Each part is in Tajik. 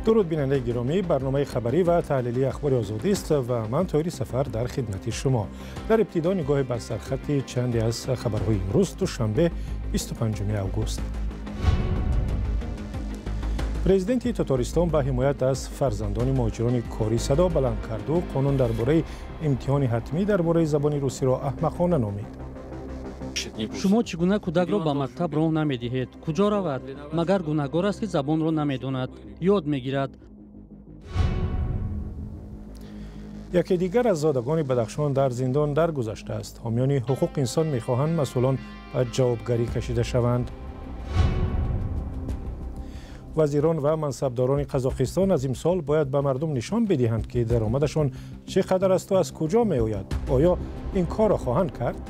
Дуруд, бинандаи гиромӣ. Барномаи хабарӣ ва таҳлилии Ахбори Озодӣ аст ва ман Тоҳири Сафар дар хидмати шумо. Дар ибтидо нигоҳе бар сархати чанде аз хабарҳои имрӯз, душанбе, 25 август. Президенти Татористон ба ҳимоят аз фарзандони муҳоҷирони корӣ садо баланд карду қонун дар бораи имтиҳони ҳатмӣ дар бораи забони русиро аҳмақона номид. Шумо чӣ гуна кӯдакро ба мактаб роҳ намедиҳед? Куҷо равад? Магар гунаҳгор аст, ки забонро намедонад? Ёд мегирад. Яке дигар аз зодагони Бадахшон дар зиндон даргузаштааст. Ҳомиёни ҳуқуқи инсон мехоҳанд масъулон ба ҷавобгарӣ кашида шаванд. Вазирон ва мансабдорони Қазоқистон аз имсол бояд ба мардум нишон бидиҳанд, ки даромадашон чӣ қадар асту аз куҷо меояд. Оё ин корро хоҳанд кард?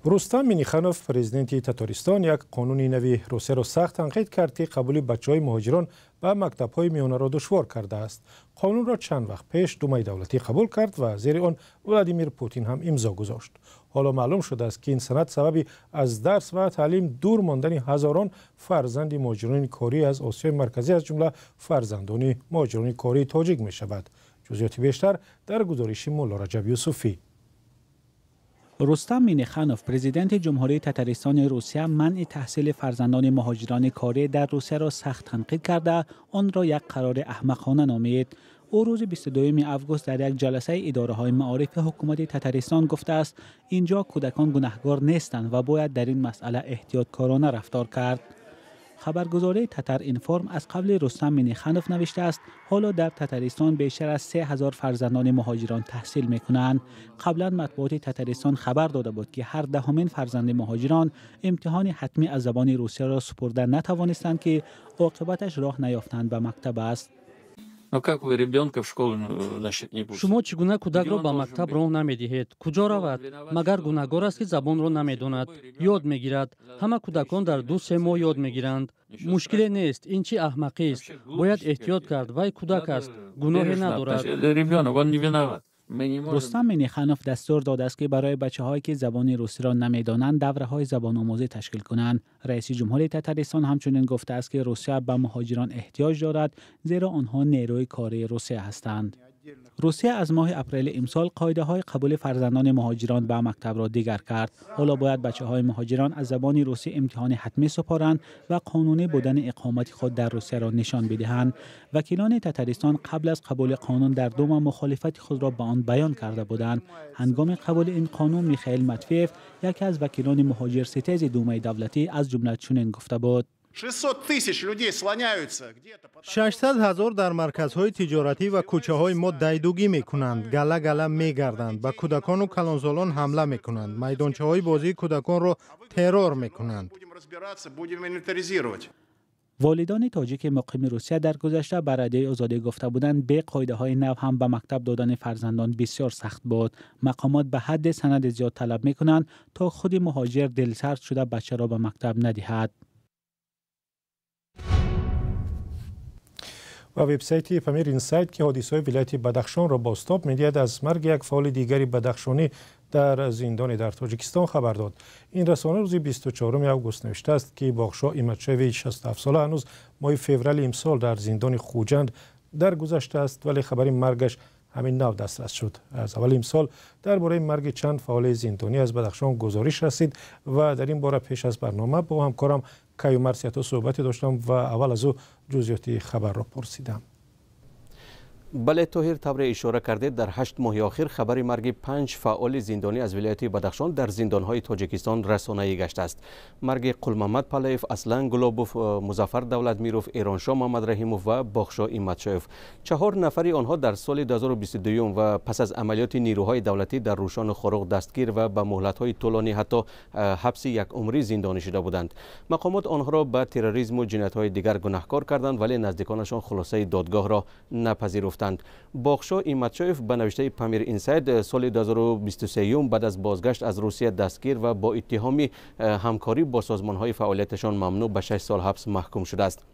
Рустам Минниханов, президенти Татористон, як қонуни нави Русияро сахт танқид кард, ки қабули бачаҳои муҳоҷирон ба мактабҳои миёнаро душвор кардааст. Қонунро чанд вақт пеш Думаи давлатӣ қабул кард ва зери он Владимир Путин ҳам имзо гузошт. Ҳоло маълум шудааст, ки ин санад сабаби аз дарс ва таълим дур мондани ҳазорон фарзанди муҳоҷирони корӣ аз Осиёи Марказӣ, аз ҷумла фарзандони муҳоҷирони кории тоҷик мешавад. Ҷузъиёти бештар дар гузориши Мулло Раҷаб Юсуфӣ. Рустам Минниханов, президенти Ҷумҳурии Татаристони Русия, манъи таҳсили фарзандони муҳоҷирони корӣ дар Русияро сахт танқид карда, онро як қарори аҳмақона номид. Ӯ рӯзи 22 август дар як ҷаласаи идораҳои маорифи ҳукумати Татаристон гуфтааст, инҷо кӯдакон гунаҳгор нестанд ва бояд дар ин масъала эҳтиёткорона рафтор кард. Хабаргузории Татар Информ аз қавли Рустам Минниханов навиштааст, ҳоло дар Татаристон бештар аз 3000 фарзандони муҳоҷирон таҳсил мекунанд. Қаблан матбуоти Татаристон хабар дода буд, ки ҳар даҳумин фарзанди муҳоҷирон имтиҳони ҳатмӣ аз забони русияро супурда натавонистанд, ки оқибаташ роҳ наёфтанд ба мактаб аст. Шумо чӣ гуна кӯдакро ба мактаб роҳ намедиҳед? Куҷо равад? Магар гунаҳгор аст, ки забонро намедонад? Ёд мегирад. Ҳама кӯдакон дар 2-3 моҳ ёд мегиранд. Мушкиле нест. Ин чӣ аҳмақист? Бояд эҳтиёт кард. Вай кӯдак аст, гуноҳе надорад. Рустам Минниханов дастур додааст, ки барои бачаҳое, ки забони русиро намедонанд, давраҳои забономӯзӣ ташкил кунанд. Раиси ҷумҳури Татаристон ҳамчунин гуфтааст, ки Русия ба муҳоҷирон эҳтиёҷ дорад, зеро онҳо нерӯи кории Русия ҳастанд. Русия аз моҳи апрели имсол қоидаҳои қабули фарзандони муҳоҷирон ба мактабро дигар кард. Ҳоло бояд бачаҳои муҳоҷирон аз забони русӣ имтиҳони ҳатмӣ супоранд ва қонунӣ будани иқомати худ дар Русияро нишон бидиҳанд. Вакилони Татаристон қабл аз қабули қонун дар Дума мухолифати худро ба он баён карда буданд. Ҳангоми қабули ин қонун Михаил Матвеев, яке аз вакилони муҳоҷирситези Думаи давлатӣ, аз ҷумла чунин гуфта буд: 600 ҳазор дар марказҳои тиҷоратӣ ва кӯчаҳои мо дайдугӣ мекунанд, гала-гала мегарданд, ба кӯдакону калонсолон ҳамла мекунанд, майдончаҳои бозии кӯдаконро террор мекунанд. Волидони тоҷики муқими Русия дар гузашта ба Радиои Озодӣ гуфта буданд, бе қоидаҳои нав ҳам ба мактаб додани фарзандон бисёр сахт буд. Мақомот ба ҳадди санади зиёд талаб мекунанд, то худи муҳоҷир дилсард шуда бачаро ба мактаб надиҳад. Ва вебсайти Памир Инсайт, ки ҳодисаҳои вилояти Бадахшонро бозтоб медиҳад, аз марги як фаъоли дигари бадахшонӣ дар зиндоне дар Тоҷикистон хабар дод. Ин расона рӯзи 24 август навиштааст, ки Боғшоҳ Иматшоеви 67сола ҳанӯз моҳи феврали имсол дар зиндони Хуҷанд даргузаштааст, вале хабари маргаш ҳамин нав дастрас шуд. Аз аввали имсол дар бораи марги чанд фаъоли зиндонӣ аз Бадахшон гузориш расид ва дар ин бора пеш аз барнома бо ҳамкорам Каюмар Сиято суҳбате доштам ва аввал аз ӯ ҷузъиёти хабарро пурсидам. Бале, Тоҳир, тавре ишора кардед, дар 8 моҳи охир хабари марги 5 фаъоли зиндонӣ аз вилояти Бадахшон дар зиндонҳои Тоҷикистон расонаӣ гаштааст. Марги Қулмамад Палаев, Аслан Гулобов, Музаффар Давлатмиров, Эроншоҳ Мамадраҳимов ва Боғшоҳ Иматшоев. 4 нафари онҳо дар соли 2022 ва пас аз амалиёти нирӯҳои давлатӣ дар Рӯшону Хоруғ дастгир ва ба муҳлатҳои тӯлонӣ, ҳатто ҳабси якумрӣ зиндонӣ шуда буданд. Мақомот онҳоро ба терроризму ҷиноятҳои дигар гунаҳкор карданд, вале наздиконашон хулосаи додгоҳро напазируфтанд. Боғшоҳ Иматшоев ба навиштаи Памир Инсайд соли 2023 баъд аз бозгашт аз Русия дастгир ва бо иттиҳоми ҳамкорӣ бо созмонҳои фаъолияташон мамнӯъ ба 6 сол ҳабс маҳкум шудааст.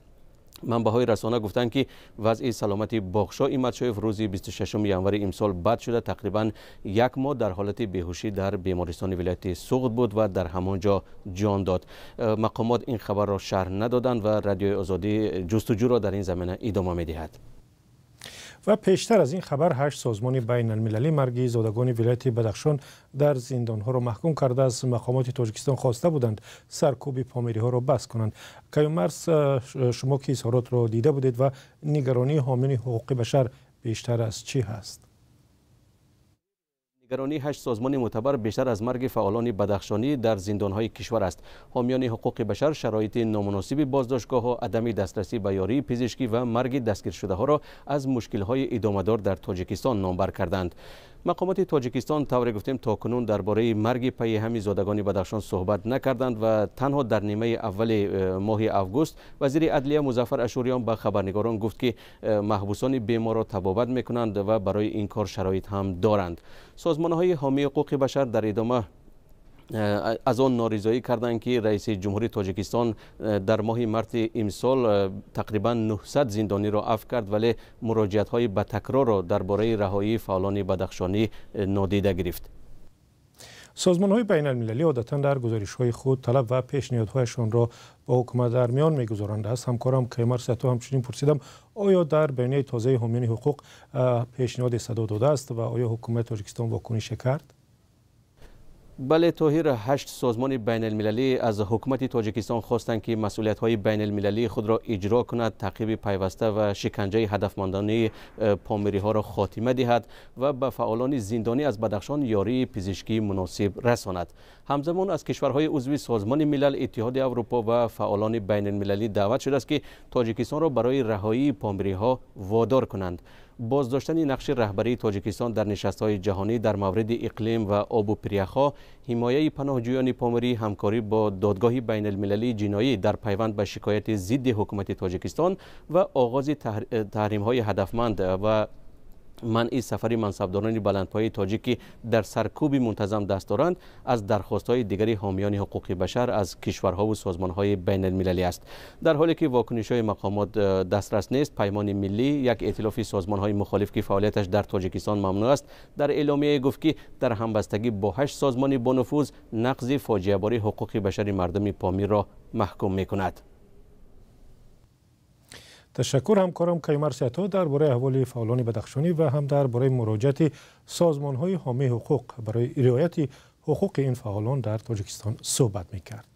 Манбаъҳои расона гуфтанд, ки вазъи саломати Боғшоҳ Иматшоев рӯзи 26 январи имсол бад шуда, тақрибан як моҳ дар ҳолати беҳушӣ дар бемористони вилояти Суғд буд ва дар ҳамон ҷо ҷон дод. Мақомот ин хабарро шарҳ надоданд ва Радиои Озодӣ ҷустуҷӯро дар ин замина идома медиҳад. Ва пештар аз ин хабар 8 созмони байналмилалӣ марги зодагони вилояти Бадахшон дар зиндонҳоро маҳкум карда, аз мақомоти Тоҷикистон хоста буданд саркӯби помириҳоро бас кунанд. Каюмарс, шумо ки изҳоротро дида будед ва нигаронии ҳомиёни ҳуқуқи башар бештар аз чӣ ҳаст? Нигаронии 8 созмони мӯътабар бештар аз марги фаъолони бадахшонӣ дар зиндонҳои кишвар аст. Ҳомиёни ҳуқуқи башар шароити номуносиби боздоштгоҳҳо, адами дастрасӣ ба ёрии пизишкӣ ва марги дастгиршудаҳоро аз мушкилҳои идомадор дар Тоҷикистон номбар карданд. Мақомоти Тоҷикистон, тавре гуфтем, то кунун дар бораи марги пайи ҳами зодагони Бадахшон суҳбат накарданд ва танҳо дар нимаи аввали моҳи август вазири адлия Музаффар Ашӯриён ба хабарнигорон гуфт, ки маҳбусони беморро табобат мекунанд ва барои ин кор шароит ҳам доранд. Созмонҳои ҳомии ҳуқуқи башар дар идома аз он норизоӣ карданд, ки раиси ҷумҳури Тоҷикистон дар моҳи марти имсол тақрибан 900 зиндониро афв кард, вале муроҷиатҳои ба такрорро дар бораи раҳоии фаъолони бадахшонӣ нодида гирифт. Созмонҳои байналмилалӣ одатан дар гузоришҳои худ талаб ва пешниҳодҳояшонро бо ҳукумат дар миён мегузоранд. Аз ҳамкорам Каюмарс Ато ҳамчунин пурсидам, оё дар баёнияи тозаи ҳомиёни ҳуқуқ пешниҳоде садо додааст ва оё ҳукумати Тоҷикистон вокунише кард? Бале, Тоҳир, 8 созмони байналмилалӣ аз ҳукумати Тоҷикистон хостанд, ки масъулиятҳои байналмилалии худро иҷро кунад, таъқиби пайваста ва шиканҷаи ҳадафмандонаи помириҳоро хотима диҳад ва ба фаъолони зиндонӣ аз Бадахшон ёрии пизишкии муносиб расонад. Ҳамзамон аз кишварҳои узви Созмони Милал, Иттиҳоди Аврупо ва фаъолони байналмилалӣ даъват шудааст, ки Тоҷикистонро барои раҳоии помириҳо водор кунанд. Боздоштани нақши раҳбарии Тоҷикистон дар нишастҳои ҷаҳонӣ дар мавриди иқлим ва обу пиряхҳо, ҳимояи паноҳҷӯёни помирӣ, ҳамкорӣ бо додгоҳи байналмилалии ҷиноӣ дар пайванд ба шикояти зидди ҳукумати Тоҷикистон ва оғози таҳримҳои ҳадафманд ва манъи сафари мансабдорони баландпояи тоҷик, ки дар саркӯби мунтазам даст доранд, аз дархостҳои дигари ҳомиёни ҳуқуқи башар аз кишварҳову созмонҳои байналмилалӣ аст. Дар ҳоле ки вокунишҳои мақомот дастрас нест, Паймони миллӣ, як эътилофи созмонҳои мухолиф, ки фаъолияташ дар Тоҷикистон мамнӯъ аст, дар эъломияе гуфт, ки дар ҳамбастагӣ бо 8 созмони бонуфуз нақзи фоҷиабори ҳуқуқи башари мардуми Помирро маҳкум мекунад. Ташаккур ҳамкорам Каюмарс Ато дар бораи аҳволи фаъолони бадахшонӣ ва ҳам дар бораи муроҷиати созмонҳои ҳомии ҳуқуқ барои риояти ҳуқуқи ин фаъолон дар Тоҷикистон суҳбат мекард.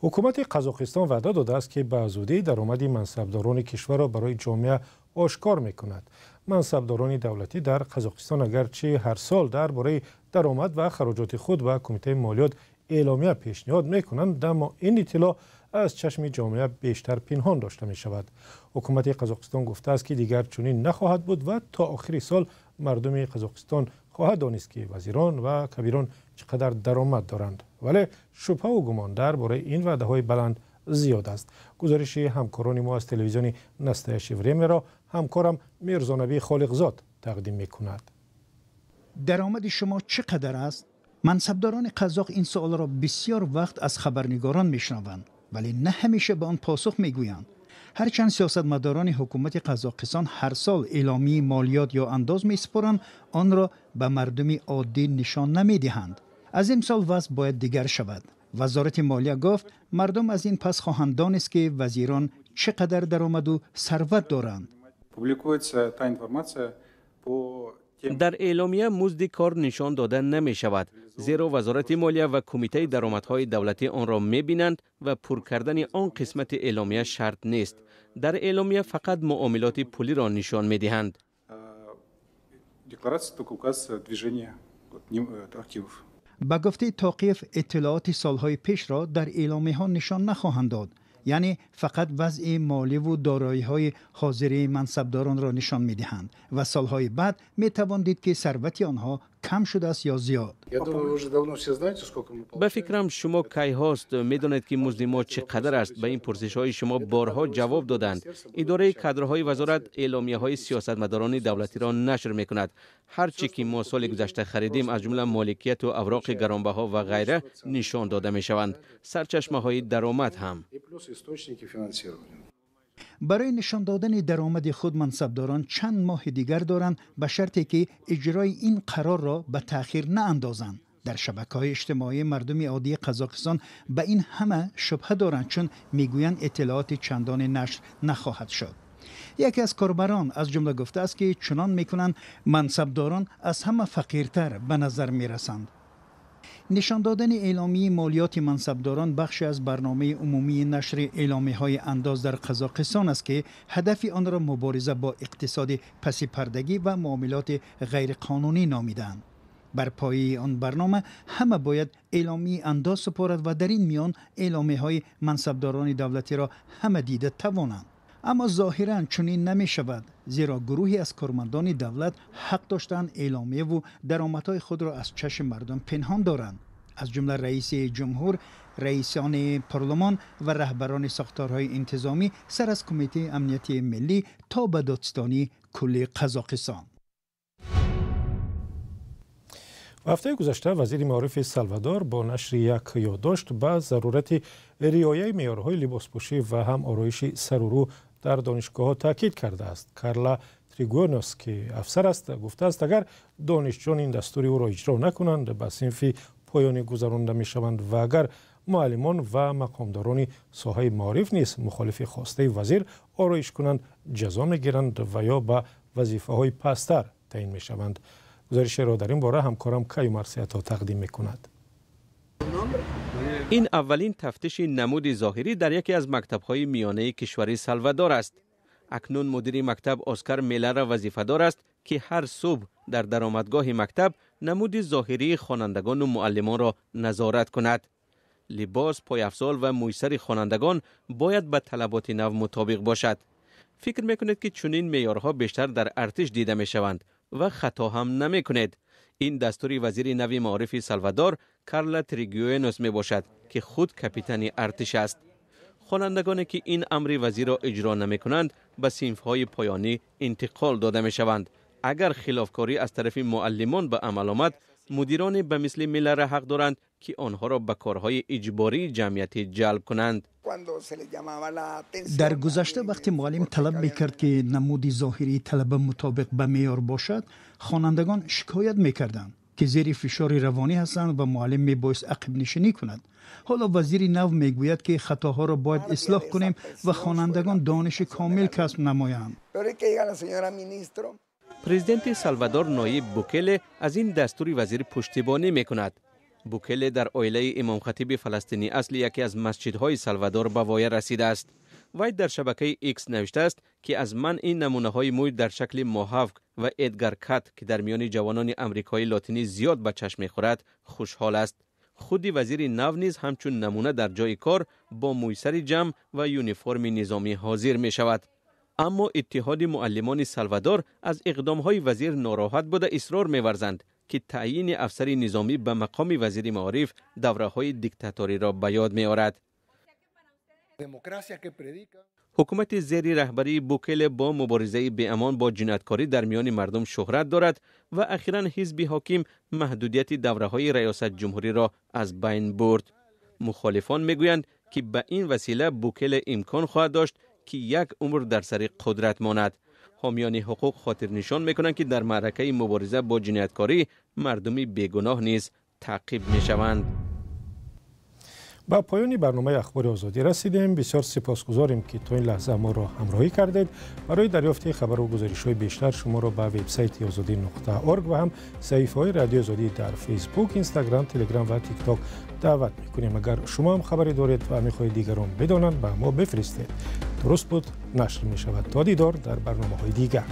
Ҳукумати Қазоқистон ваъда додааст, ки ба зудӣ даромади мансабдорони кишварро барои ҷомеа ошкор мекунад. Мансабдорони давлатӣ дар Қазоқистон агарчи ҳар сол дар бораи даромад ва хароҷоти худ ба кумитаи молиёт эъломия пешниҳод мекунанд, аммо ин иттилоъ аз чашми ҷомеа бештар пинҳон дошта мешавад. Ҳукумати Қазоқистон гуфтааст, ки дигар чунин нахоҳад буд ва то охири сол мардуми Қазоқистон хоҳад донист, ки вазирон ва кабирон чӣ қадар даромад доранд. Вале шубҳаву гумон дар бораи ин ваъдаҳои баланд зиёд аст. Гузориши ҳамкорони мо аз телевизиони Настоящее времяро ҳамкорам Мирзонабӣ Холиқзод тақдим мекунад. Даромади шумо чӣ қадар аст? Мансабдорони қазоқ ин суолро бисёр вақт аз хабарнигорон мешунаванд, вале на ҳамеша ба он посух мегӯянд. Ҳарчанд сиёсатмадорони ҳукумати Қазоқистон ҳар сол эъломияи молиёт ё андоз месупоранд, онро ба мардуми оддӣ нишон намедиҳанд. Аз имсол вазъ бояд дигар шавад. Вазорати молия гуфт, мардум аз ин пас хоҳанд донист, ки вазирон чӣ қадар даромаду сарват доранд. Дар эъломия музди кор нишон дода намешавад, зеро Вазорати молия ва Кумитаи даромадҳои давлатӣ онро мебинанд ва пур кардани он қисмати эъломия шарт нест. Дар эъломия фақат муомилоти пулиро нишон медиҳанд. Ба гуфтаи Тоқиев, иттилооти солҳои пешро дар эъломияҳо нишон нахоҳанд дод. Яъне фақат вазъи молӣ ва дороиҳои ҳозири мансабдоронро нишон медиҳанд ва солҳои баъд метавон дид, ки сарвати онҳо кам шудааст ё зиёд. Ба фикрам, шумо кайҳост медонед, ки музди мо чӣ қадар аст. Ба ин пурсишҳои шумо борҳо ҷавоб доданд. Идораи кадрҳои вазорат эъломияҳои сиёсатмадорони давлатиро нашр мекунад. Ҳар чӣ ки мо соли гузашта харидем, аз ҷумла моликияту авроқи гаронбаҳо ва ғайра, нишон дода мешаванд, сарчашмаҳои даромад ҳам. Барои нишон додани даромади худ мансабдорон чанд моҳи дигар доранд, ба шарте ки иҷрои ин қарорро ба таъхир наандозанд. Дар шабакаҳои иҷтимоӣ мардуми оддии Қазоқистон ба ин ҳама шубҳа доранд, чун мегӯянд иттилооти чандоне нашр нахоҳад шуд. Яке аз корбарон аз ҷумла гуфтааст, ки чунон мекунанд, мансабдорон аз ҳама фақиртар ба назар мерасанд. Нишон додани эъломияи молиёти мансабдорон бахше аз барномаи умумии нашри эъломияҳои андоз дар Қазоқистон аст, ки ҳадафи онро мубориза бо иқтисоди пасипардагӣ ва муомилоти ғайриқонунӣ номидаанд. Бар пояи он барнома ҳама бояд эъломияи андоз супорад ва дар ин миён эъломияҳои мансабдорони давлатиро ҳама дида тавонанд. Аммо зоҳиран чунин намешавад, зеро гурӯҳе аз кормандони давлат ҳақ доштанд эъломияву даромадҳои худро аз чашми мардум пинҳон доранд, аз ҷумла раиси ҷумҳур, раисони парлумон ва раҳбарони сохторҳои интизомӣ, сар аз Кумитаи амнияти миллӣ то ба Додситонии кулли Қазоқистон. Ҳафтаи гузашта вазири маорифи Салвадор бо нашри як ёддошт ба зарурати риояи меъёрҳои либоспӯшӣ ва ҳам ороиши сару рӯ дар донишгоҳҳо таъкид кардааст. Карла Тригуэнос, ки афсар аст, гуфтааст, агар донишҷӯён ин дастури ӯро иҷро накунанд, ба синфи поёнӣ гузаронда мешаванд ва агар муаллимон ва мақомдорони соҳаи маориф низ мухолифи хостаи вазир ороиш кунанд, ҷазо мегиранд ва ё ба вазифаҳои пасттар таъин мешаванд. Гузоришеро дар ин бора ҳамкорам Каюмар Сиято тақдим мекунад. Ин аввалин тафтиши намуди зоҳирӣ дар яке аз мактабҳои миёнаи кишвари Салвадор аст. Акнун мудири мактаб Оскар Мелара вазифадор аст, ки ҳар субҳ дар даромадгоҳи мактаб намуди зоҳирии хонандагону муаллимонро назорат кунад. Либос, пойафзол ва мӯйсари хонандагон бояд ба талаботи нав мутобиқ бошад. Фикр мекунед, ки чунин меъёрҳо бештар дар артиш дида мешаванд, ва хато ҳам намекунед. Ин дастури вазири нави маорифи Салвадор Карла Тригуэнос мебошад, ки худ капитани артиш аст. Хонандагоне ки ин амри вазирро иҷро намекунанд, ба синфҳои поёнӣ интиқол дода мешаванд. Агар хилофкорӣ аз тарафи муаллимон ба амал омад, мудироне ба мисли Миллера ҳақ доранд, ки онҳоро ба корҳои иҷбории ҷамъиятӣ ҷалб кунанд. Дар гузашта вақте муаллим талаб мекард, ки намуди зоҳирии талаба мутобиқ ба меъёр бошад, хонандагон шикоят мекарданд, ки зери фишори равонӣ ҳастанд ва муаллим мебоист ақибнишинӣ кунад. Ҳоло вазири нав мегӯяд, ки хатоҳоро бояд ислоҳ кунем ва хонандагон дониши комил касб намоянд. Президенти Салвадор Ноиб Букеле аз ин дастури вазир пуштибонӣ мекунад. Букеле дар оилаи имомхатиби фаластинӣ асли яке аз масҷидҳои Салвадор ба воя расидааст. Вай дар шабакаи Икс навиштааст, ки аз манъи намунаҳои мӯй дар шакли mohawk ва Edgar cut, ки дар миёни ҷавонони амрикои лотинӣ зиёд ба чашм мехӯрад, хушҳол аст. Худи вазири нав низ ҳамчун намуна дар ҷои кор бо мӯйсари ҷамъ ва юниформи низомӣ ҳозир мешавад. Аммо Иттиҳоди муаллимони Салвадор аз иқдомҳои вазир нороҳат буда, исрор меварзанд, ки таъйини афсари низомӣ ба мақоми вазири маориф давраҳои диктаториро ба ёд меорад. Ҳукумати зери раҳбарии Букеле бо муборизаи беамон бо ҷинояткорӣ дар миёни мардум шӯҳрат дорад ва ахиран ҳизби ҳоким маҳдудияти давраҳои раёсатҷумҳуриро аз байн бурд. Мухолифон мегӯянд, ки ба ин васила Букеле имкон хоҳад дошт, ки як умр дар сари қудрат монад. Ҳомиёни ҳуқуқ хотирнишон мекунанд, ки дар маъракаи мубориза бо ҷинояткорӣ мардуми бегуноҳ низ таъқиб мешаванд. Ба поёни барномаи Ахбори Озодӣ расидем. Бисёр сипосгузорем, ки то ин лаҳза моро ҳамроҳӣ кардед. Барои дарёфти хабару гузоришҳои бештар шуморо ба вебсайти озодӣ.org ва ҳам саҳифаҳои Радиои Озодӣ дар Фейсбук, Инстаграм, Телеграм ва Тикток даъват мекунем. Агар шумо ҳам хабаре доред ва мехоҳед дигарон бидонанд, ба мо бифиристед. Дуруст буд, нашр мешавад. То дидор дар барномаҳои дигар.